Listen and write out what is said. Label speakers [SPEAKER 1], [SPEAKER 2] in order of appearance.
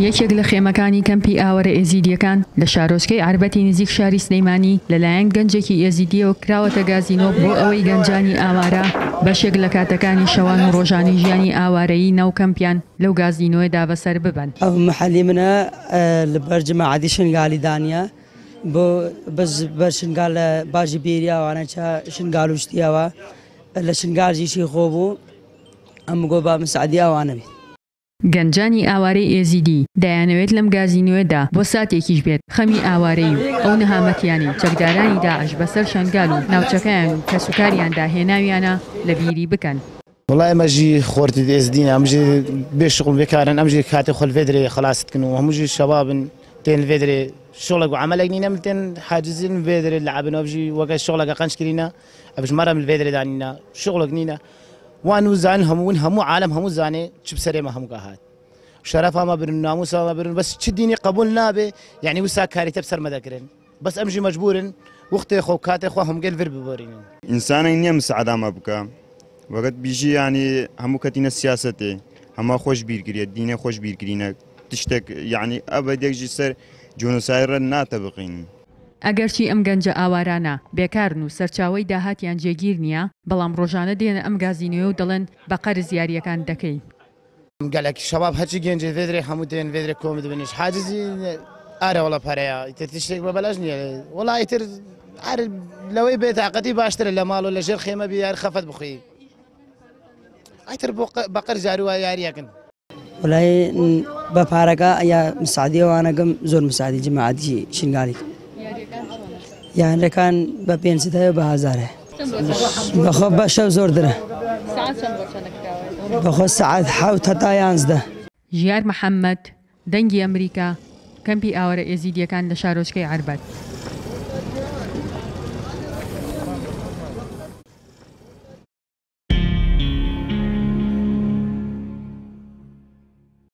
[SPEAKER 1] یەکێک لە خێمەکانی کەمپی ئاوارە ئێزیدییەکان لە شارۆچکەی عەربەتی نزیک شاری سلێمانی لەلایەن گەنجێکی ئێزیدییەوە کراوەتە گازینۆ بۆ ئەوەی گەنجانی ئاوارە بەشێک لە کاتەکانی شەوان و ڕۆژانی ژیانی ئاوارەیی ناو کەمپیان لەو گازینۆیەدا بەسەر ببەن.
[SPEAKER 2] ئەو محەلی منە لە بەر جماعەتی شنگالی دانیە بۆ بەس بەر شنگال لە باجی بیری ئەوانە چا شنگال و شتیەوە لە شنگال جیشی خۆ بوو ئەم گۆ با مساعدی ئەوانە بیت.
[SPEAKER 1] گەنجانی ئاوارەی ئێزیدی دەیانەوێت لەم گازینۆیەدا بۆ ساتێکیش بێت خەمی ئاوارەیی و ئەو نەهامەتیانەی چەکدارانی داعش بەسەر شەنگال و ناوچەکەیان و کەسوکاریاندا هێناویانە لەبیری بکەن.
[SPEAKER 3] وەڵا ئێمە ژی خۆرتی ئێزدین ئەم ژی بێ شغل بێ کارن ئەم ژی کاتێ خۆ لڤێ درێ خەلاست کن و هەموو ژی شەبابن تێن لڤێ درێ شغلێک و عەمەلێک نینە من تێن حاجزین لڤێ درێ لعبن ئەم ژی وەکە شغلەکە قەنج کرینە ئەڤژ مەرەم لڤێ درێ دانینە شغلێک نینە وان و زان هەموون هەموو عالەم هەموو زانێ چ بسەرێ مە هەمووکا هات شەرەفا مە برن ناموسا مە برن بەس چ دینی قبول نابێ یعنی وسا کاریتە بسەر مە دەکرن بەس ئەمژی مەجبورن وەختێ خۆ کاتێ خۆ هەمگەل ڤر ببۆرینن.
[SPEAKER 4] ئینسانێک نییە مساعدە مە بکا وەگەت بیژی یانی هەموو کەتینە سیاسەتێ هەما خۆش بیر کریە دینێ خۆش بیر کرینە تشتێک یعنی ئەبەد یەک ژی سەر جۆنۆسایرە ناتەبقین.
[SPEAKER 1] ئەگەرچی ئەم گەنجە ئاوارانە بێکارن و سەرچاوەی داهاتیان جێگیر نییە، بەڵام ڕۆژانە دێنە ئەم گازینۆیە و دەڵێن بە قەرز یارییەکان دەکەین.
[SPEAKER 3] گەلەک شەباب هەرچی گەنجێ ڤێدرێ هەموو دێن ڤێدرێ کۆم دبنیش حاجزی ئارە وەڵا پەرەیە ئیتر تشتێک بە بەلاش نییە وەڵا ئیتر هەر لەوەی بێتاقەتی باشترە لە ماڵ و لە ژێر خێمە بی هەر خەفەت بخۆی ئیتر بۆ بە قەرز جاروە یاریەکەن.
[SPEAKER 2] وەلای بە پارەکە یا مساعدی ئەوانەکەم زۆر مساعدی جماعەتی شنگالی یانەکان بە 500 هەیە بە هەزارە بەخۆ بە شەو زۆر درە بەخۆ سەعات حەوت هەتا یانزدە.
[SPEAKER 1] ژیار محەمەد، دەنگی ئەمریکا، کەمپی ئاوارە ئێزیدییەکان لە شارۆچکەی عەربەت.